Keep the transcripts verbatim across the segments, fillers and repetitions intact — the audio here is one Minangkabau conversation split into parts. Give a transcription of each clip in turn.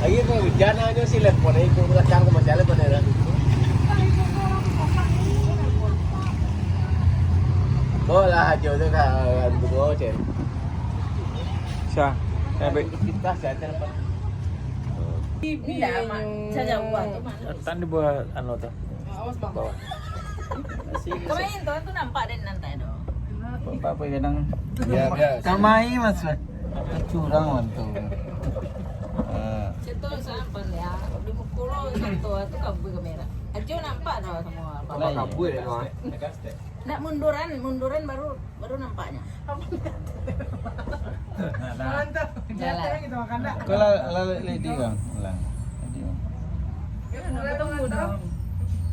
Iyo, hujan ajo si lepon itu belakang ke macam lepon era. Bola ajo tu kan tu cen. Sa, sampai kita saya telepon. Indak, Mak. Saya jauah tu, Mak. Tan dibuat anu tu. Awas, Bang. Bawah. Kemarin tu, tu nampak dia nantai tu. Apa, apa kadang. Ya, ya. Kamai, Mas. Curang, Wan, tu. Ah. Contoh, sampai ya. Di muka lo, contoh, tu kabur kamera. Ajo nampak tu semua. Apa kabur ya, Bang? Nak munduran, munduran baru, baru nampaknya. Nah, nah. Mantap. Jalan. Jatuh gitu, makan dah. Kau la-, la-, lady, Bang. Ulang. Lady, Bang. Dia udah ketemu dah.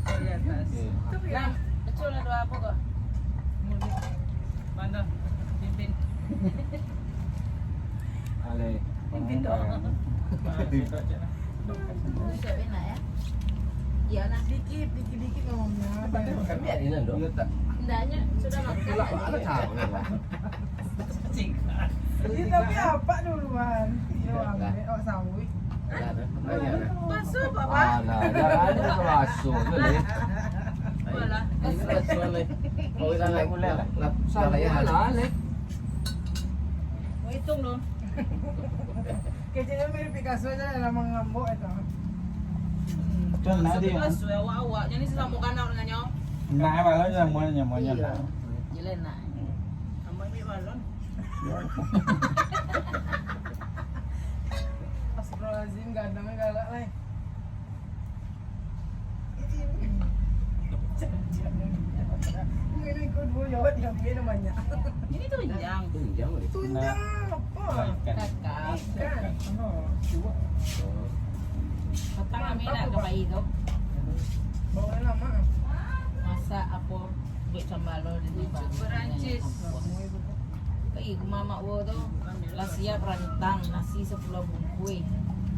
Di atas. Oke. Nah, betul ada apa kok? Mana? Pimpin. Ale. Pimpin doang. Siap enak ya? Iya nah. Dikit, dikit, dikit ngomongnya. Biar ini dong. Ndaknya sudah makan. Itulah, tadi. Ada cara lah. Iya, tapi apa duluan? Iya, Bang. Awak sawi. Basuh, Papa. Alah, jangan itu basuh tu, Lin. Apalah. Ini basuh, Lin. Oh, kita naik pula. Lah, salah ya. Salah, Lin. Mau hitung dong. Kecilnya mirip Picasso aja dalam mengambok itu. Tuan, nah, dia. Sebelah suai awak-awak. Jadi sesama kanak dengan nyo. Nah, malah sama nyamannya. Iya. Jelas nak. Sama ambil balon. Astagfirullahaladzim, gadangnya galak lah. Ini kau dua jawab yang dia namanya. Ini tunjang. Tunjang, boleh. Tunjang apa? Ikan. Kakap. Ikan. Oh. Petang kami nak ke bayi tu. Bawa lama. Masak apa? Buat sambal lo di Perancis. Ih, rumah mak wo tu lah siap rantang, nasi sapuluah bungkuih.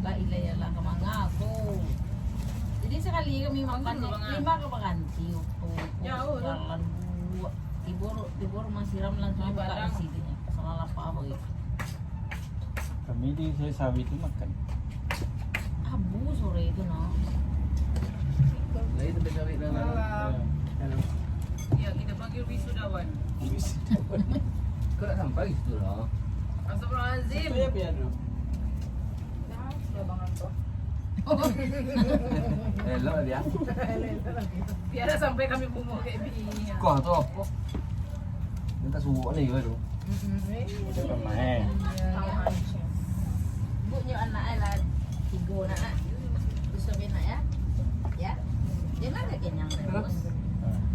La ilaha illallah, ka manga tu. Jadi sakali kami makan, lima ka baranti, oh, jauh tu. Jalan buak. Tibo, tibo rumah siram langsung buka nasi tu. Salah lapar bagai. Kami di sawit tu makan. Abu sore itu, no. Lain sampai sawit dah. Malam. Ya. Ya, kita panggil wisudawan. Wisudawan. Kau nak sampai situ lah. Astagfirullahaladzim. Siapa yang pian tu? Dah, sudah bangun tu. Elok dia. Biar sampai kami bungo kayak bini. Kau tu apa? Minta suwok ni baru. Mm-mm. Udah pernah, eh. Bunyo anak ai lah tigo nak, nak. Bisa benak ya. Ya. Jangan agak kenyang terus.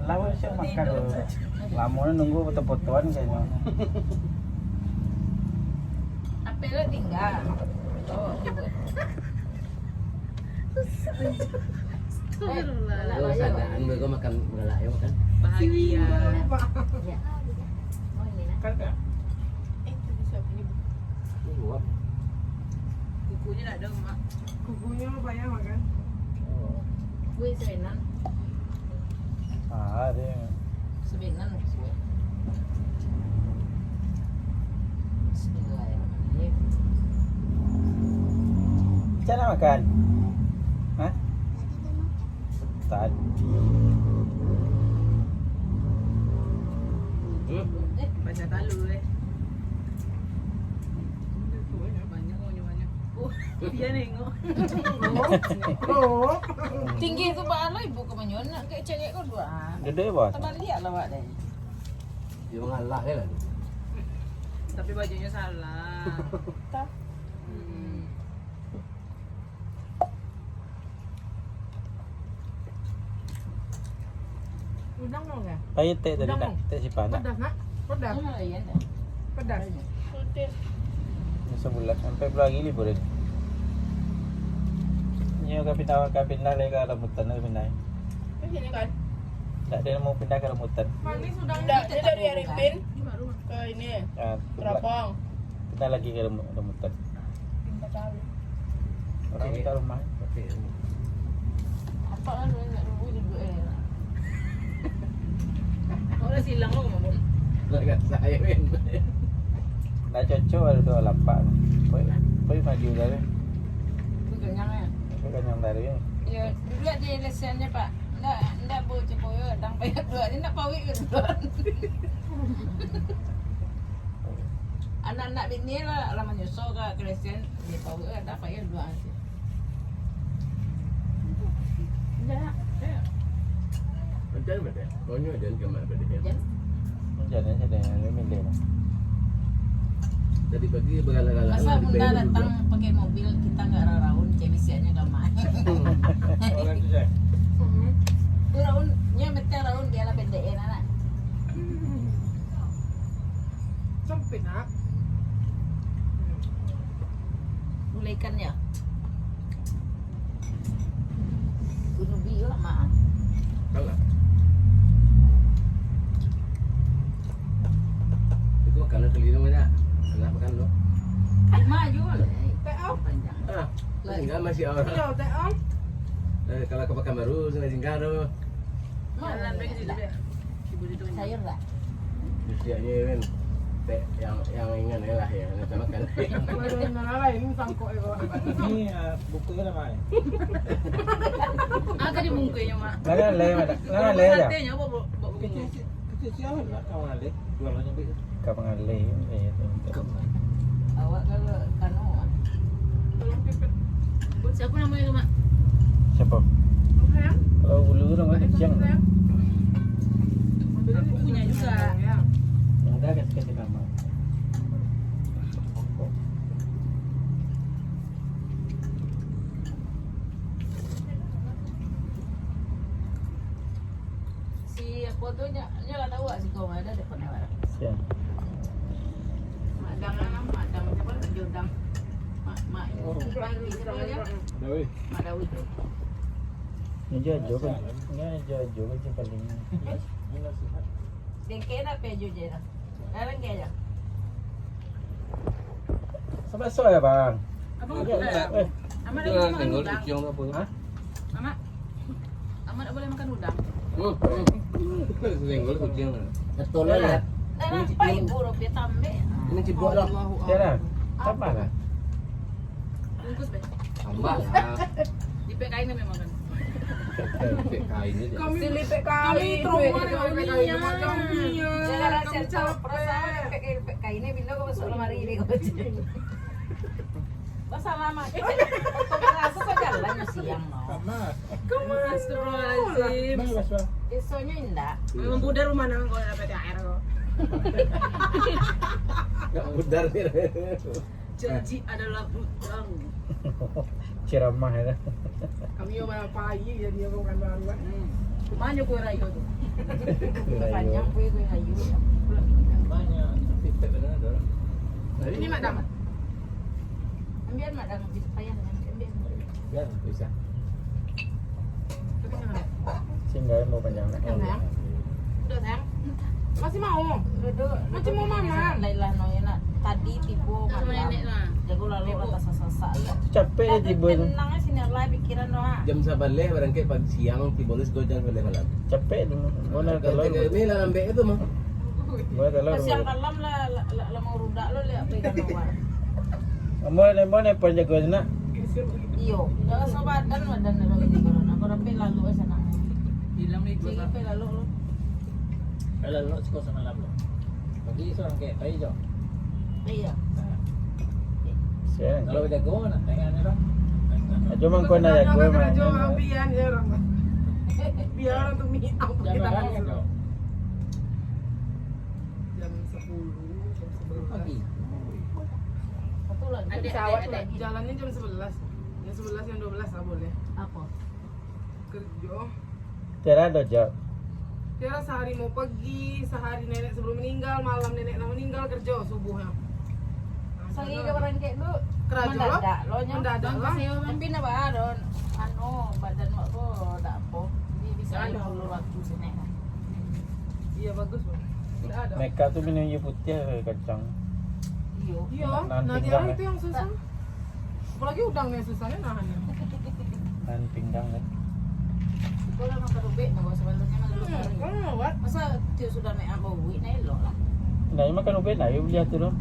Lawan siap makan dulu. Lamo ni nunggu foto-fotoan kayaknya. Apa lo tinggal? Oh, ibu. Astagfirullah. Kalau sadaan, gue makan galak ya, makan. Bahagia. Ya. Oh, ini nah. Kan, eh, itu bisa beli. Ini buat. Kukunya nak ada, Mak. Kukunya banyak makan. Oh. Kue sebenang. Ah, ada. Sebenang kue. Bismillahirrahmanirrahim. Macam nak makan? Hah? Tadi. Eh, baca talu, eh. Banyak, banyak, banyak. Oh, dia nengok. Oh. Tinggi tu, Pak Allah, ibu ke mana? Nak kayak cengek kau dua. Gede, Bang. Terbalik lah, Wak, deh. Dia mengalah je lah tu. Tapi bajunya salah. Tah. Hmm. Udang mau nggak? Pai tek tadi. Udang nak, mau? Tek sipa nak? Pedas, nak? Pedas. Pedas. Pedas. Ini sebulan sampai puluh hari libur ini. Ini ka pindah, ka pindah lagi ka rambutan, ka pindah. Ke sini kan? Tak ada mau pindah ke rambutan. Manis udang. Tidak, dia dari Arifin ke ini. Ya, Rabang. Pindah lagi ke rambu-, rambutan. Pindah tahu. Orang minta rumah. Oke. Apa kan nak nunggu juga, eh. Orang silang lo, Mak. Agak saya, men. Dah cocok ada dua lapak. Koi, koi maju dah, eh. Bukan Kanyang, ya? Tapi kanyang tadi, ya. Ya, duduak di lesiannya, Pak. Ndak, ndak bu, ceboyo, dang payah duduak. Ini ndak pawik ke duduak. Anak-anak bini lah, lah manyuso ka, ka lesian, di pawik, ndak payah duduak aja. Ndak, ya. Macam mana? Konyol je, macam mana tadi, ya? Jan. Hujan aja deh, dia milih lah. Tadi pagi bagalah-galah Masa lah di Bunda Peru datang juga. Pakai mobil, kita nggak raun, kayak bisiannya gamai. Orang tu, Shay? Hmm. Tu raun, nya betul raun, biarlah pendek ya, nak. Sampai nak. Mulai ikan ya. Bunuh biak, Mak. Kalah. Itu makanan keliling banyak. Enak makan tu. Lima jual. Teh, au. Panjang. Ah, tinggal masih orang. Iya, teh, au. Eh, kalau ke Pekanbaru, Sungai Jingga tu. Jalan pergi situ dia. Sayur tak? Biasanya kan, teh yang, yang ringan je lah, ya, nak makan. Kalau yang lain, sangkok je, Pak. Ni, ah, buku ke nama, eh? Ah, tadi bungkuihnyo, Mak. Lah, lah, lah, lah, lah, lah. Satenya, apa, bu-, bu-, Kecil, kecil sialan lah, kawan alih. Jualannya, Bik. Ka mangaleh, eh, tu. Awak kalau kanu, ah. Siapa namanya tu, Mak? Siapa? Apa ya? Kalau dulu namanya Sayang. Sayang. Aku punya juga. Yang ada kasih-kasih nama. Si apo tu, nyo, nyo lah tahu lah siko, ada, ada pernah lah. Siang. Mak Dang lah, Mak Dang, siapa? Jodang. Mak, Mak, Oh. Mak, siapa dia? Dawi. Mak Dawi tu. Ni jo ajo kan. Ni jo ajo kan yang paling. Dengke dah pe ajo je dah. Dah lengke aja. Sama-sama ya, Bang. Abang, Ya, eh, eh. Amat Itu lagi lah makan senggol udang. Kucing apa tu? Hah? Amat. Amat tak boleh makan udang. Hmm, hmm. Senggol kucing. Betul lah, ya. Dah nampak ibu Robi tambah. Ini cibuk lah. Allahu Ya lah. Akbar. Tambah lah. Bungkus, Beh. Tambah lah. Lipek kain kami makan. Lipek kain aja. Kami, Silipek kami kain, trauma lipek dengan kain. Lipek kain. Iya, Jangan kami rasa capek. Perasaan lipek kain, lipek kain ni bila kau masuk lemari ni kau baca. Masalah mah. Kau merasa kau jalan siang, no. Sama. Astagfirullahaladzim. Mana, Mas, Bang? Esoknya indak. Memang pudar rumah nang kau dapat T H R kau. Enggak pudar ni. Janji adalah hutang. Ceramah ya. Kami yang mana pagi jadi orang kan baru kan. Hmm. Cuma nyo kue rayo tu. Kue rayo. Panjang kue, kue rayo. Banyak. Tapi tak ada orang. Ini Mak Dang. Ambil Mak Dang, payah kan? Ambil. Biar bisa. Singgai mau panjang nak. Kan, sayang? Udah, sayang? Masih mau? Duduk. Masih mau mama? Lain lah, no, enak. Tadi tibo malam. Jago lalu lah, tasasak-sasak lah. Capek ya tibo tu. Tenang aja sini lah pikiran doang. Jam sabaleh barangkek pagi siang, tibo lu siko jam sabaleh malam. Capek tu. Mana kalau ni lah ambek itu mah. Mana kalau Siang malam lah, lah, lah, lah mau rudak lo, lihat apa ikan luar. Ambo nembak ni panjago nak. Iyo, jangan so badan, badan kalau ini corona. Kalau pe lalu aja nak. Hilang ni. Cik pe lalu lo. Kalau lo siko samalam lo. Pagi seorang kayak pai jo. Iya. Siang. Kalau jago nak tengah ni lah. Cuma kau nak jago, Kena memang. Jago, ambian je orang. Biar orang tu mi-, apa Jam kita berapa langsung. Jago? Jam sepuluh, jam sebelas. Pagi. Satu lagi. Ada, Pesawat ada, ada. Jalannya jam sebelas. Jam sebelas, jam dua belas lah boleh. Apa? Kerja. Tiara ada job. Tiara sehari mau pergi, sehari nenek sebelum meninggal, malam nenek nak meninggal, kerja subuhnya. Nah, Sehari kerja. Ka barangkek tu Kerajo lah. Mendadak lo nyo. Mendadak lah. Tapi nak ba ado, anu, badan wak ko dak apo. Jadi bisa Dah ada. Ulur waktu sini. Iya, bagus, Bang. Dah ada. Makeup tu minum air putih ke kacang? Iyo. Iya, Nahan nah, pinggang, Tiara eh. Itu yang susah. Apalagi udang ni susahnya nahannya. Nahan pinggang kan. Itu lah makan ubek, nah, sebenarnya mah Hmm, dulu kan. Kan, what? Masa dia sudah make up bau, nah, elok lah. Nah, ini makan ubek, nah, you beli atu tu.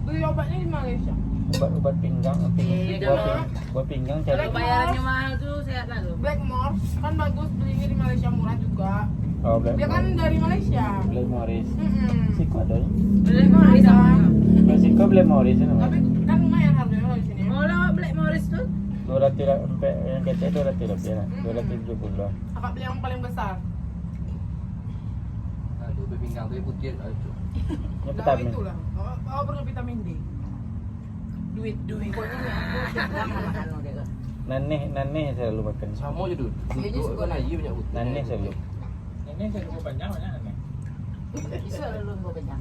Beli obatnya di Malaysia. Ubat-ubat pinggang, pinggang. Eh, Buah ping-, buah pinggang cari. Kalau bayarannyo mahal tu, sehat lah tu. Blackmores kan bagus, belinya di Malaysia, murah juga. Oh, Blackmores. Dia kan dari Malaysia. Blackmores. Mm-mm. Siko ado. Blackmores ada. Nah, siko Blackmores tu namanya. Tapi kan lumayan harganya kalau di sini. Kalau Blackmores tu? Dua ratus lah, sampai yang kecil dua ratus lebih lah. Mm-mm. Dua ratus tujuh puluh lah. Kakak beli yang paling besar. Aduh, buah pinggang tu yang putih, aduh. Yang vitamin. Itulah. Awak, awak perlu vitamin D. Duit, duit. Pokoknya ni aku senang makan lo dia. Naneh, naneh selalu makan. Samo je tu. Dia je suka. Naneh selalu. Naneh selalu buah panjang, banyak naneh. Bisa lalu buah panjang.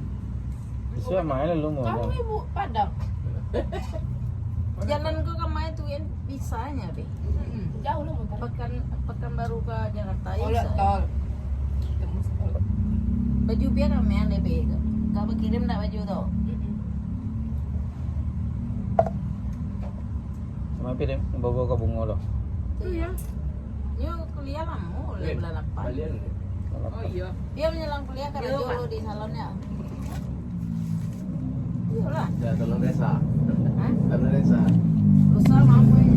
Bisa main lalu mau. Kamu ibu Padang. Jalan ke kamar tu kan bisanya, Be. Mm-mm. Jauh lah muter. Pekan, Pekanbaru ke Jakarta, oh, bisa. Lewat tol. Tembus tol. Baju pian ramean deh, Be. Kau bakirim ndak baju tu? Mm-mm. Sama pirim, bawa ka bungo lo. Iyo. Nyo kuliah lamo, lah bulan lapan. Balian. Bulan lapan. Oh, iyo. Dia menjelang kuliah, karajo lo di salon, ya? Iyolah. Ya, salon Resa. Hah? Salon Resa. Rusa mamo, ya.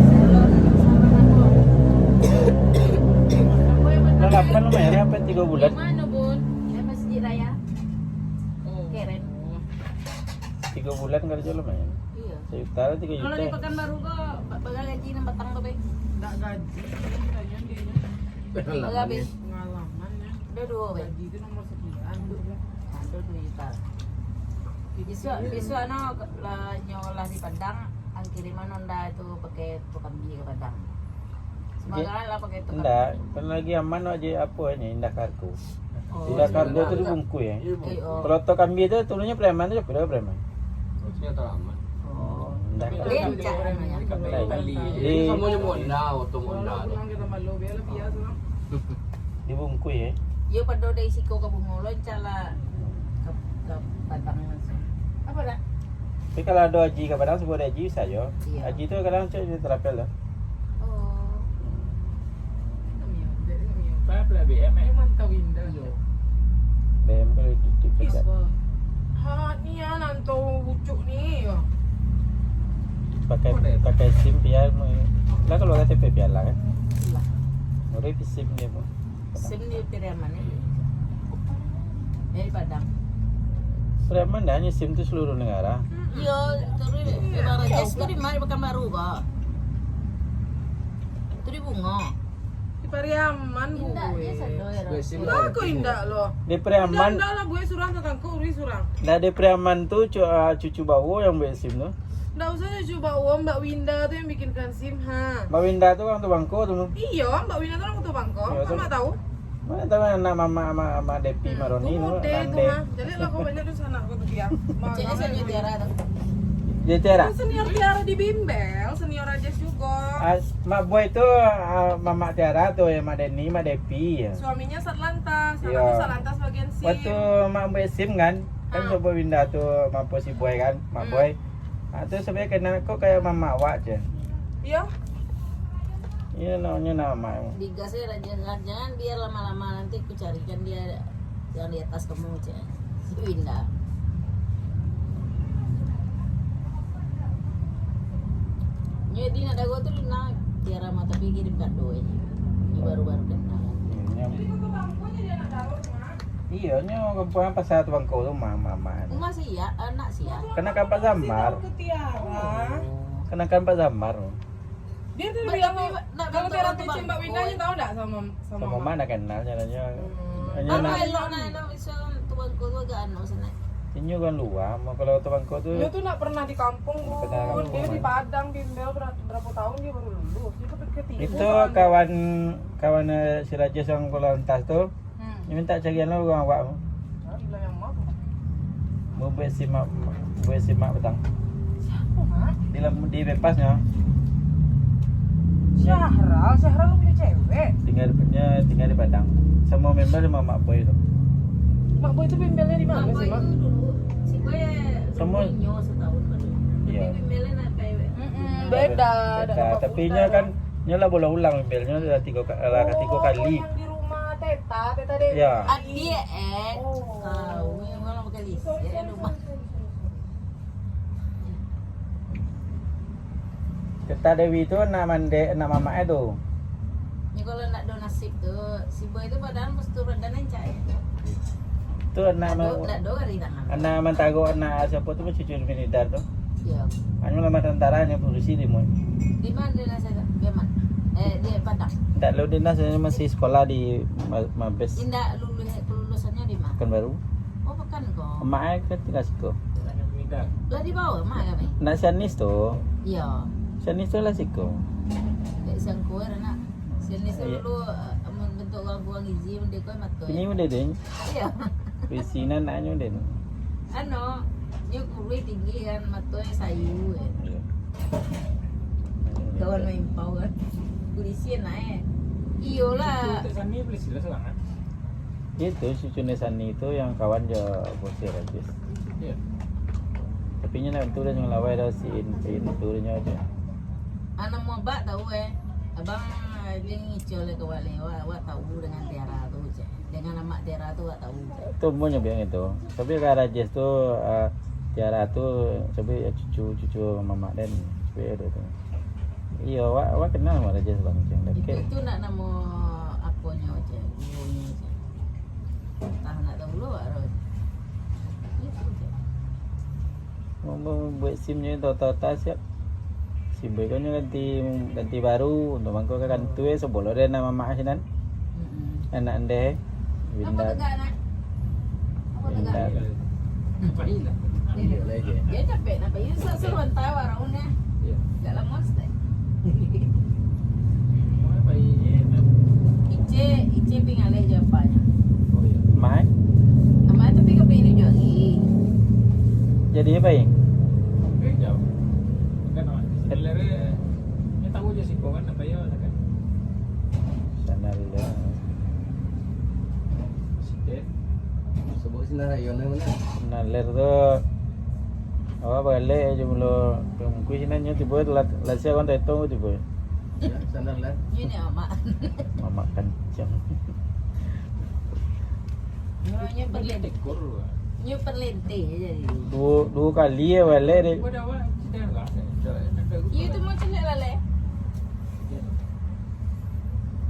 Salon, salon aku. Bulan lapan lumayan, apa tiga bulan? Di mana, Bun? Di Masjid Raya. Oh. Keren. Tiga bulan karajo lumayan. Iyo. Sajuta lah, tigo juta. Kalau di Pekanbaru ko, ba-, bara gaji nan patang tu, Be? Ndak gaji, tanya dia. Pengalaman, Be. Pengalaman, ya. Udah duo, Be. Gaji itu nomor sekian. Nah, tu duo juta. Bisuak, bisuak no, lah, nyo lah di Padang, ang kiriman onda tu pakai tu kambia ka Padang. Sumagahan lah pakai tu kambia. Ndak, kan lagi aman aja apo ni, Indah Cargo. Oh. Indah Cargo tu dibungkuih, ya. Eh, oh. Kalau tu kambia tu, turunnya preman tu, piro preman? Harusnya tak aman. Oh. Indah Cargo. Lencak namanya. Lain. Di, sama je Honda, oto Honda tu. Dibungkuih, ya. Iyo, pado dari siko ka bungo, lencak lah ka, ka Padang langsung. Apa dak? Tapi kalau ado haji ka Padang, sebut haji, bisa jo. Iyo. Haji tu kadang cek di travel tu. Oh. Saya pula B M, eh. Memang tahu indah. Iyo. B M kalau di, di Ih, pecat. Ha, ni ya, nan tahu pucuk ni, ya. Pakai, pakai SIM biar me-, lah kalau K T P biar lah, kan? Lah. Udah di SIM dia pun. SIM di Pariaman, eh. Dari Padang. Pariaman dah hanya SIM tu seluruh negara. Iyo, terus ibarat jas tu di mana, Pekanbaru ko? Tu di Bungo. Di Pariaman, Indak, Bue. Dia sado, ya, Bue, Ros. SIM Lah, dah ko indak lo. Di Pariaman. Indak, indak lah, Bue surang tatangkok, Uri surang. Nah, di Pariaman tu cu-, ah, cucu Bawo yang buek SIM tu. Ndak usah cucu Bawo, Mbak Winda tu yang bikinkan SIM, ha. Mbak Winda tu orang Tubanko tu. Iyo, Mbak Winda tu orang Tubanko. Iyo, tu. Mamak tahu? Mana tahu anak mamak, mamak, mamak Depi, hmm, Maroni tu tu, Dek tu, Nande. Ha. Jadi lah kau banyak tu sanak kau tu, Pia. Cek saja Tiara tu. Dia Tiara? Senior Tiara di bimbel, senior Rajesh juga. Ah, Mak Boy tu, ah, Mamak Tiara tu, ya, Mak Deni, Mak Depi, ya. Suaminya Satlantas, Iyo. Anaknya Satlantas bagian SIM. Waktu Mak Boy SIM kan, kan Ah. Sobo Winda tu, mampu si Boy kan, Mak Hmm. Boy. Ah, tu sebenarnya kenal kok kayak mamak awak je. Iyo. Iyo, namanya nama. Digas ya, jangan, jangan biar lama-lama nanti ku carikan dia yang di atas kamu, cek. Si Winda. Nyo di nak dago tu Lina, Tiara mah, tapi kirim kado aja. Nyo baru-baru kenal. Iyo, nyo. Iyo, nyo kampuang pasar Tubanko tu, ma-, ma-, ma. Rumah sia, anak sia. Kanakan Pak Zamar. Ke Tiara. Kanakan Pak Zamar. Dia tu Ba-, bilang, tapi nak kalau kata Tiara orang Tubanko. Kecil, Mbak Winda nyo tahu ndak sama, sama Sama Mak? Mak nak kenal, caranya. Hmm. Hanya Baru nak elok nah, elok bisa Tubanko tu agak anu sana. Inyo kan luar, mau kalau Tubanko tu Dia tu nak pernah di kampung, Bun. Pernah kampung, Dia di kan? Padang, bimbel, ber-, berapa tahun dia baru lulus. Dia tu pergi ke timur Itu kan. Kawan, kawan, eh, si Rajesh yang Kuala Lantas tu. Hmm. Dia minta carian lah orang awak tu. Ha, dia bilang yang mak tu. Buek SIM mak, buek SIM mak petang. Siapa, Mak? Di lam-, di Bypass nyo. Syahral, Syahral lu punya cewek? Tinggal, dia tinggal di Padang. Sama member sama Mak Boy tu. Mak Boy tu bimbelnya di mana Mak Boy sih, Mak? Tu dulu, si Boy Sama. Dulu nyo setahun kan. Iya. Tapi bimbelnya nak kayak Mm-mm, beda, beda. Ada Tapi nyo kan, nyo lah bolang-ulang bimbelnyo lah tiga ka-, lah katiga Oh, kali. Yang di rumah Teta, Teta Dewi. Ya. Adik, eh. Oh. Kau yang malam kali. Sorry, Ya, sorry, lupa. Sorry, sorry, sorry. Teh Dewi tu anak mandeh, anak mamak e tu. Ni kalau ndak do nasib tu, si boy tu padahal mesti turun dan encak e. Tu anak Ndak do, ma-, ndak do gari tangan. Anak mantaro, anak siapo tu, cucu Minidar tu. Iyo. Anu lah, tantara nyo polisi di mun. Di ma dinas e tu? Di ma? Eh, di Padang. Ndak lo dinas, masih sekolah di Ma-, Mabes. Indak lulus, kelulusannya di ma? Pekanbaru. Oh, Pekan ko. Mak ai ka tingga siko. Lah dibawa mak kami. Nak si Anis tu. Iyo. Si Anis tu lah siko. Dek sangkuer anak. Si Anis tu Iyo. Dulu, eh, amun bentuk urang kurang gizi, mending kau mato. Ini udah deh. Iyo. Bisinan anyo deh. Anu, nyo kurui tinggi kan, mato sayu kan. Iyo. Kawan main pau kan. Polisi naik. Iyolah. Itu Sani polisi lah sekarang, kan? Itu si Cune Sani tu yang kawan jo bos dia, Rajis. Iya. Tapi nyo nak tu dah nyo lawai dah si In, si In tu nyo aja. Anak mau abak tahu eh. Abang lagi ngico le ke wale, awak, awak tahu dengan Tiara tu je. Dengan amak Tiara tu awak tahu. Tu umurnyo biang itu. Tapi ka Rajis tu, ah, Tiara tu, tapi cucu, cucu mamak den, cucu dia tu. Iyo, awak, awak kenal Mak Raja Sabangkeng, dakek. Itu tu nak namo aponyo je, gurunyo je. Tah nak tahu lo, Mak Ros. Itu je. Mambuek SIM nyo, tau-tau siap. SIM baru nyo ganti, ganti baru, untuk mangko ka kantua, sebolo deh nama mak sinan. Mm-mm. Anak ndeh. Apa tegak, nak? Apa tegak? Indah. Dia capek nak pai. Sa-, saruan tawa orang ni. Iya. Dak lamo stek. Ice, Ice pi ngaleh jo apanyo. Oh, iya. Mai? Amak tapi ka pai juo lagi. Jadi apo, Ing? Oke, jauh. Kan, sebenarnya, dia tahu aja sih, kawan apa ya, kan? Sana dulu. Masih deh. Sebut sinan rayon nan mano? Naler tu, awak balek je mulo. Mungkin sinan nyo tibo la-, lasia kan tetong tibo. Ya, sinan lah. Ini amak. Amak kancang. Nyo, nyo perlente. Nyo perlente jadi. Duo, duo kali ya balek dek. Iya tu mau cendek lah, leh.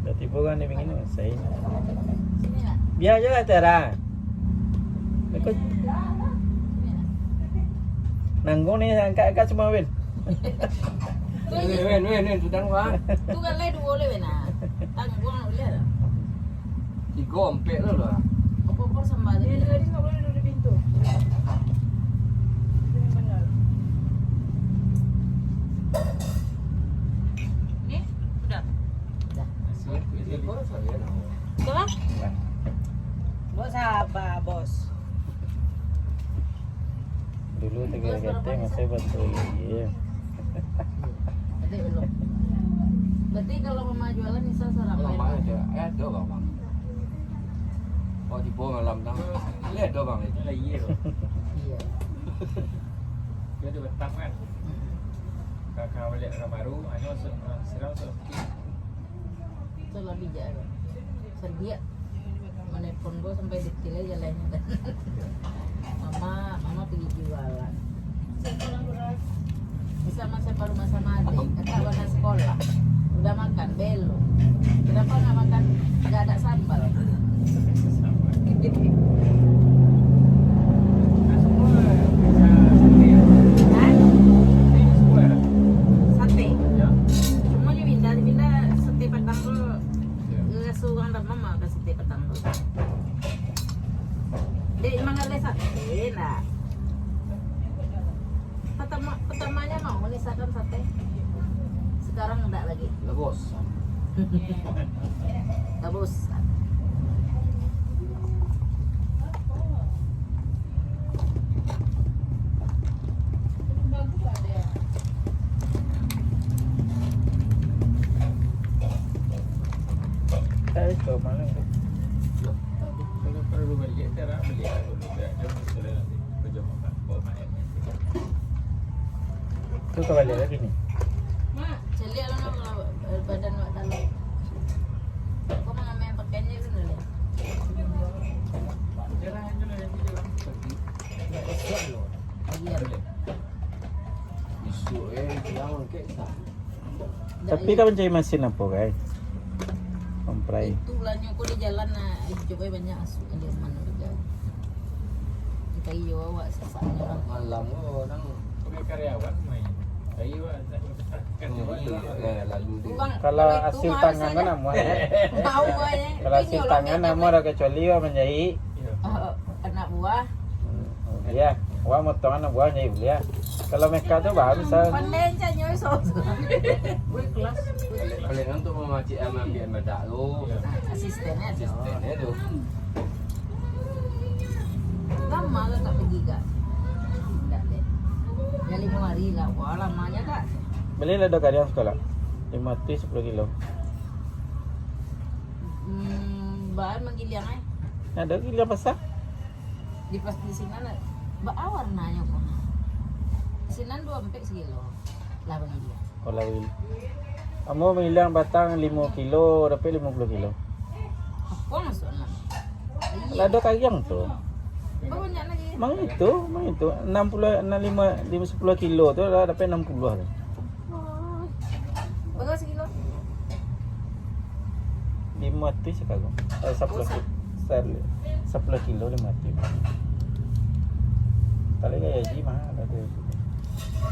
Dah tibo kan dia begini, saya. Sini lah. Biar je lah, Tiara. Ikut. Nanggung ni, angkat-angkat semua, Win. Win, Win, Win, Win, sudah, Wak. Tu kan lai duo le, Win, ah. Tangguang le lah. Tigo, ampek tu lah. Kompor-kompor sambal tadi. Dia tadi nggak boleh duduk di pintu. Itu yang benar. Ni, sudah. Dah. Sudah? Bos, sabar, Bos. Dulu tiga Bos, berapa gateng, ni, saya bantu. Iya. Berarti belum. Berarti kalau mama jualan, misal seorang Kalau lain. Mama ada, eh, ada, Bang, Bang. Oh, tibo malam tang. Lihat doh, Bang, lihat. Iya, iya. Iya. Dia ada betang, kan? Mm-mm. Kakak balik orang baru, hanya masuk, ah, serang masuk. Itulah bijak tu. Sadiak. Manelpon ko sampai detil aja lah ini. Mama, mama pergi jualan. Bisa masak baru masak mati. Kakak warna sekolah. Udah makan? Belum. Kenapa nggak makan? Nggak ada sambal. Hah? Sate? Semuanya pindah, pindah sate Padang tu. Raso urang Damam makan sate Padang tu. Dek, emang ada sate, ndak? Pertama, pertamanya mau ni sadam sate. Sekarang ndak lagi. Lah bosan. Lah bosan. Eh, itu mana tu? Kalau perlu balik, sekarang balik. Tu ka baliak lagi ni. Mak, caliak lah nama badan awak talok. Aku mangamai pakaian je dulu ni. Iya. Isuak, eh, siang, kek, sah. Tapi ka mancari masin apo, kai? Komprai. Itu lah nyo ko di jalan, nah, hijau banyak asuak, ada mana juga. Kayu awak sasak nyo. Malam ko nang pakai karyawan main. Kayu awak tak. Hmm, iya, lalu dia. Kalau hasil tangan kan amuah, ya. Tahu aja. Kalau hasil tangan amuah dah, kecuali awak manjahit. Iya. Oh, anak buah. Hmm, oh, iya. Awak motong anak buah manjahit buliah. Kalau meka tu baru sa- Pandai cak nyo so. Paling untuk mamacik, ambiak madak tu. Asisten tu. Asisten tu. Lama ke tak pergi, Kak? Ndak deh. Ya, lima hari lah. Wah, lamanya, Kak. Bali lah do kariang sakolah. Limo ratuih sapuluah kilo. Hmm, bahan manggiliang, eh. Ado giliang pasar. Di pas di sinan, ba-, ah, warnanyo kok. Sinan duo ampek sakilo. Lah, Bang Ilias. Oh, lah, Wil. Ambo mangiliang batang limo kilo, dapek limo puluah kilo. Apo maksudnyo? Lah, ado kariang tu. Banyak lagi. Mang itu, mang itu, enam puluah, enam lima, lima, sapuluah kilo tu lah, dapek enam puluah tu. Oh. Bara sakilo? Limo ratuih sakarang. Eh, sapuluah ki-, sal-, sapuluah kilo limo ratuih. Kalau gaya haji mahal lah tu.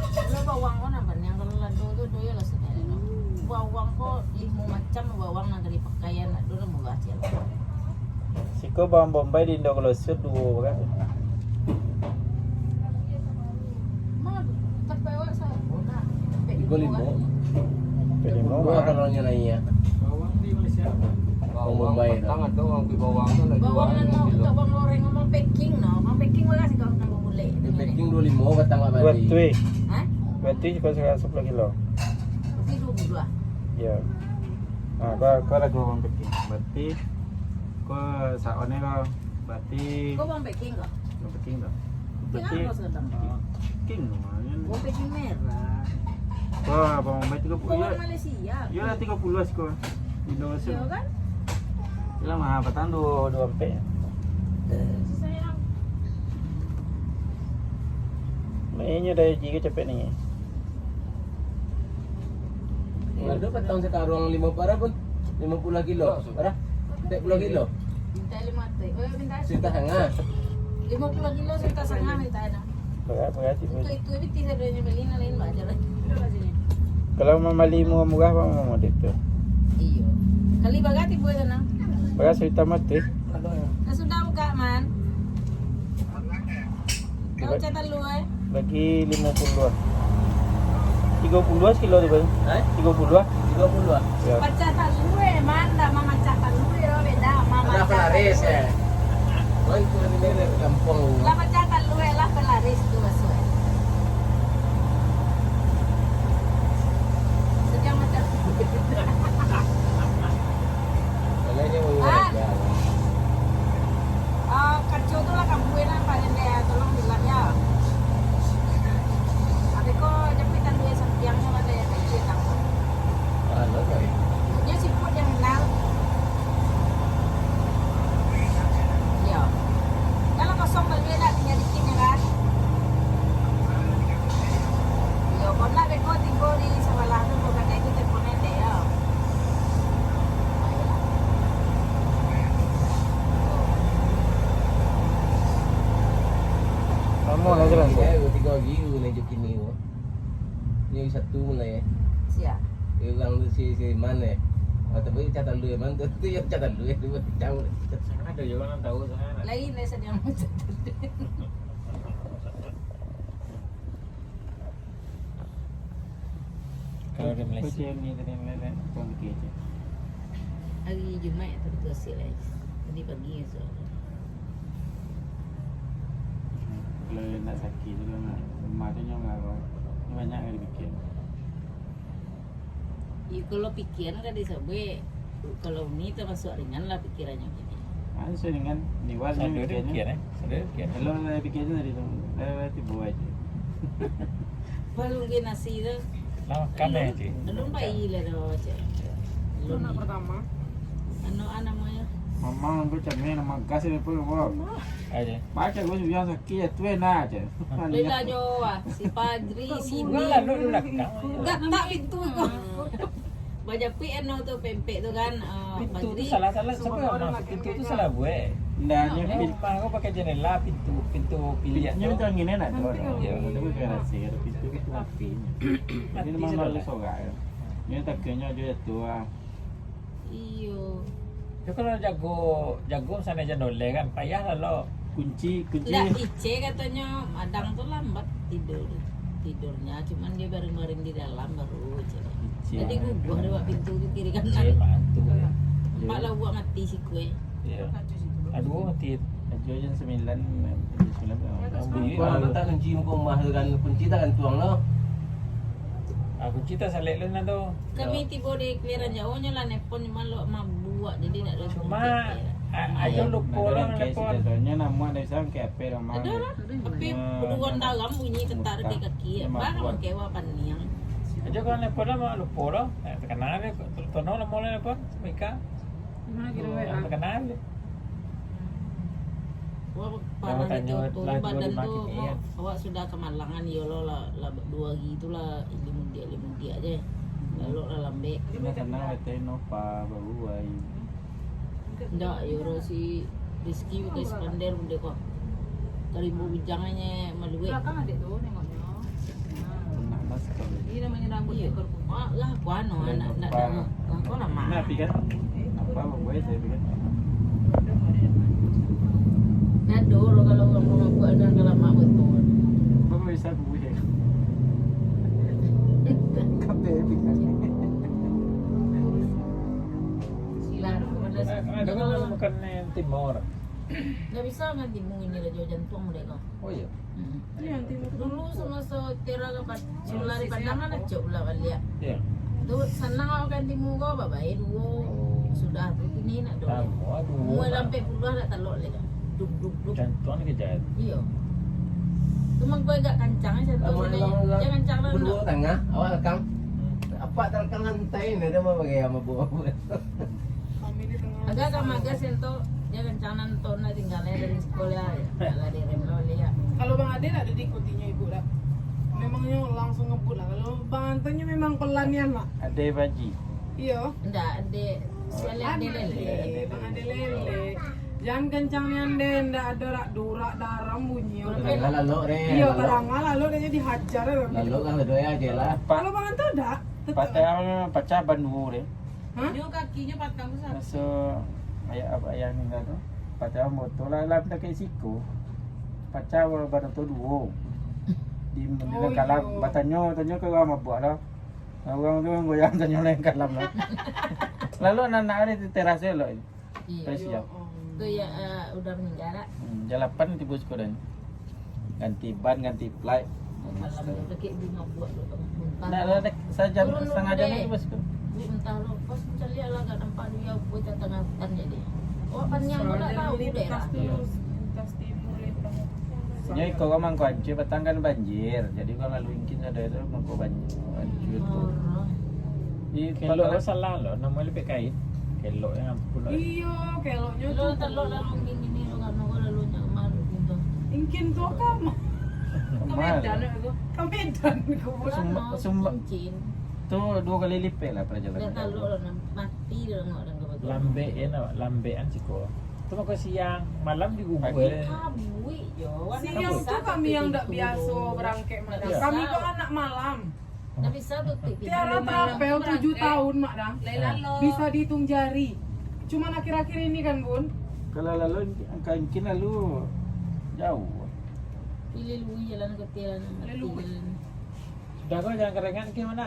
Kalau bawang ko nan paniang, kalau lado tu, tu yo lah sadonyo. Bawang ko limo macam bawang nan dari pakaian, tu lah murah ciek. Siko bawang bombay di Indo Kolose duo bara. Tigo limo. Tigo limo, kalau nyo naiak. Bawang di Malaysia. Bawang Bombay tu. Batang atau bawang bawang tu lah. Bawang jual nan mau kilo. Untuk bawang goreng, bawang packing no. Bawang packing bara siko nan babulek tu. Packing duo limo batang lah. Duo ratuih. Hah? Duo ratuih kalau sapuluah kilo. Berarti duo puluah. Ya. Nah, kau, kau lagu bawang packing. Berarti kau saonyo kau Berarti Kau bawang packing kah? Bawang packing tu. Packing. Packing apa sudah tambah? Packing tu, man. Bawang packing merah. Wah, bawang merah tigo puluah. Bawang Malaysia. Yo lah, tigo puluah siko. Indo Malaysia. Iyo kan? Lah mahal, patang duo, duo ampek. Susah ya. Mainyo dari jigo capek ni. Ado patang sakaruang limo puluah pun, limo puluah kilo. Bara? Ampek puluah kilo. Minta lima ratus. Oh, minta. Sita sangah. Limo puluah kilo sita sangah minta dah. Bara, bara tibo. Itu, itu, itu bisa duanya beli, nan lain baca lah. Kalau mambali murah-murah, bang, mau model tu. Iyo. Kali bara tibo itu, nah. Bara sita mati. Nah, sudah buka, man. Kau cak talu, eh? Bagi limo puluah. Tigo puluah sakilo tu, Bang. Eh? Tigo puluah. Tigo puluah. Ya. Pacah talu, eh, man, ndak mamacah talu, eh, beda, mamacah talu, eh. Lah pelaris, eh. Wah, itu kan ini dari kampung. Lah pacah talu, eh, lah pelaris tu, maksud, eh. Sedang macam Kalau dia mau Ah. Raja. Ah, kaco tu lah kampuang lah, Pak Dende, tolong bilang ya. Tapi kok jepit kan duit sampiang sama ada yang kecil kan. Ah, lo kali. Dia siput yang kenal. Iya. Kalau kosong beli nak tinggal dikit ya kan. Iyo, kok nak beko tigo di sabalah tu, kok kadai tu teleponan dek yo. Lamo lah jalan tu. Iyo, tigo hari tu naik jet kini tu. Ni hari Sabtu mulai, eh. Siap. Eh, urang tu si, si Man, eh. Atau bagi catatan lu, eh, Man, tu, tu yang catatan lu, eh, tu macam. Sangat ada juga orang tahu, sangat. Lain, eh, sedang macam tu. Kalau di Malaysia. Macam ni tadi, Malaysia, orang fikir je. Hari Jumaat tu betul asyik lah. Tadi pagi esok. Kalau nak sakit tu, nak lemah tu, nyo marah. Ni banyak yang dipikir. Iyo, kalau pikiran kan disabuik, kalau ni tamasuak ringan lah pikirannyo kini. Ah, sesuai dengan niwa. Sado pikiran, eh? Sado pikiran. Kalau lah pikiran tadi tu, dah, dah tibo aja. Balum ge nasi tu. Lah makan eh, Cik. Alun pai lah dah, Cik. Alun. Anak pertama. Anu, ah, namonyo. Mamang tu cermin, nama gas dia pun, apa? Aja. Baca gua bilang sakit, ya tu enak aja. Beda jo, ah, si Fajri, si Enggak lah, Din. Duduk di belakang. Enggak, tak pintu tu. Bajapuik eno tu, pempek tu kan, ah, Pintu tu Fajri. Salah-salah, siapa yang masuk pintu tu salah buat. Ndak, dia Dia pin- rumah kau pakai jendela, pintu, pintu pilihan Pintu tu. Yang ini nak tu. Ya. Tapi bukan rasa, ada pintu tu mati. Mati Ini memang sudah lalu lah. Sorak ya. Ini takutnya aja jatuh ah. Iyo. Tu kalau jago, jago misalnya jendoleh kan, payah lah lo. Kunci, kunci. Ndak, Ice katonyo Madang tu lambat tidur. Tidurnyo, cuman dia baring-baring di dalam baru, Ice. Ice. Jadi guguah dek pintu tu kiri kanan. Ice, mantu, ya. Nampak lah buat mati si kue. Iya. Aduh, mati. Ajo jam sembilan, jam sembilan. Ambil, kalau tak kunci muka rumah tu kan, kunci tak gantuang lo. Ah, kunci tak salek lo nah tu. Kami tibo di kaliran jauahnyo lah, nelpon cuma lo mabuak, jadi ndak ado Cuma, kunci. A-, ajo lupo lah nelpon. Soalnyo namuah dari sana ke H P rumah. Ado lah. Tapi puluhan dalam bunyi ketak di kaki. Bang, kewa paniang. Ajo kalau nelpon lah, mak lupo lah. Eh, takana dia, tono lah mulai nelpon. Mika. Gimana kira-kira? Yang terkenal. Wah, parah itu, lah badan dua puluh lima tu, kilo, mau, ya. Awak sudah kemalangan, yo lo lah, lah dua hari tu lah, ili mudiak, ili mudiak je. Lalu lah lambek. Kena tenang, wete no pa, baru ai. Ndak, yo ro si Rizky bukan Iskandar, bunda ko. Tarimbo bujang aja maluek. Belakang adik tu, nengoknya. Nak masker. Ini namanya rambut Iya. Ekor kuda. Mak lah, kuano, Belum anak, nak lupa. Dengar. Kau lah, Mak. Nah, pi kan? Apa, apa boleh saya pi kan? Nado lo kalau orang rumah buat dan kalau mak betul. Apa bisa aku boleh? Kape pi kan? Sila, Eh, ada kan bukan yang timur. Nggak bisa kan timun ini lah, jauh jantung mereka. Oh, iya. Hmm. Iya, nanti Dulu sama so Tera kan, Pat-, Solar di Padang kan, acok lah baliak. Iya. Tu sanang awak kan timun ko, babae duo. Oh. Sudah tu kini nak do. Tambah duo, Mua Pak. Sampai puluah nak talok leh. Duk, duk, duk. Jantung ni kejap. Iyo. Tu mangko agak kancang, eh, jantung Tambah sini. Lang-lang. Jangan kancang lah, Pukul dua nak. Tangah, awak rekam. Hmm. Apak terekam santai ni, dia mau pakai yang mabuk-mabuk. Agak-agak magas yang tu, dia rencana tu nak tinggal aja dari sekolah, ya. Kalau direm lo lihat. Kalau Bang Ade nak diikutinya ibu dah. Memangnya langsung ngebut lah. Kalau Bang Antonnya memang pelanian, Mak. Ade Baji. Iyo. Ndak, Ade. Sekali Ade Ade, Lele. Ade Bang Ade Lele. Jangan kencang nian deh, ndak ada rak durak daram bunyi. Udah lah, lalu deh. Iyo, lalu. Tarang lah, lalu dia dihajar. Lalu kan, lalu aja lah. Kalau Bang Anton ndak, tetap. Patah, pacah ban duo deh. Hah? Nyo kakinyo patang tu, Sat. Maso ayah, ayah ninggal tu, pacah motor lah, lah dakek siko. Pacah badan tu duo. Di, di Oh, dalam kalam, iyo. Batanyo, tanyo ka urang mabuak lah. Nah, urang tu goyang tanyo lah dalam kalam lah. Lalu anak-anak ni teras elok. Iyo. Terus Iyo, ya. Om. Tu ya, eh, udah meninggal lah. Hmm, jam lapan tibo siko dah. Ganti ban, ganti plat. Malam tu sakit bunga buat tu, muntah. Ndak lah, dek, sajam, Turun setengah jam dulu, tu bos tu. Dek. Muntah lo, pas caliak lah, gak nampak dia, apa, tengah hutan jadi. Awak paniang tu ndak tahu daerah. Lintas tu, lintas timur, lintas. Nyo iko mangko hancur, patang kan banjir. Jadi urang lalu ingkin sadonyo tu mangko banjir. Hancur tu. Parah. Di Kelok pangkalan salah lo, namo lipek kain. Kelok yang ampun lo. Iyo, keloknyo Lo tu. Telok lalu ingkin ini lo, kan, lo lalu nyaman gitu. Ingkin tu kan. Ke Medan, aku. Ke Medan, aku. Sumba-, Sumba-, Cincin. Tu duo kali lipek lah perjalanan. Dah tahu lah, mati dah tengok dan kebetulan. Lambek, ya, nak? Lambekan siko. Tu mako siang, malam di Pagi. Gubuk. Kabuik jo. Siang tu kami yang ndak biaso berangkat malam. Iya. Kami tu anak malam. Ndak bisa tutup pintu. Tiara malam. Trapel tujuh tahun, Mak, dah. Lain lalu. Bisa dihitung jari. Cuman akhir-akhir ini kan, Bun? Kalau lalu, angka mungkin lalu jauh. Pilih lui jalan kecil, mati Pilih lui. Jalan. Sudah kau jangan kerengan ke mana?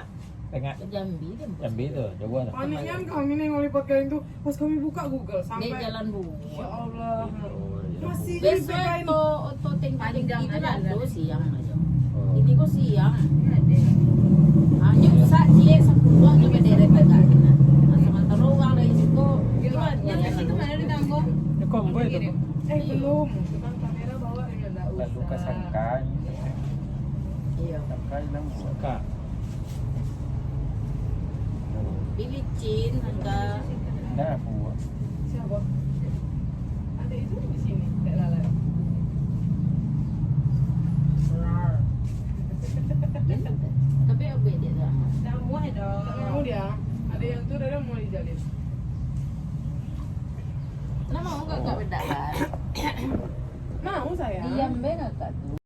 Tengah. Ke Jambi tu. Jambi tu, jauh lah. Paniknya kami nengok lipat kain tu, pas kami buka Google, sampai Dek jalan buah. Ya Allah. Masih Besok lipat kain. Oto, oto tinggi-tinggi tu lah, siang aja. Oh. Ini kok siang. Hanya usah ciek sepuluh aja berderet agak. Nah, sementara orang dari situ, itu aja. Yang itu mana ditanggung? Ini kombo itu. Eh, belum. Bukan kamera bawa dengan Lalu kasangka. Iya. Sangka hilang buah. Sangka. Di licin, sangka. Dah buah. Siapa? Kakak bedak lah. Mau saya. Diam be kakak tu.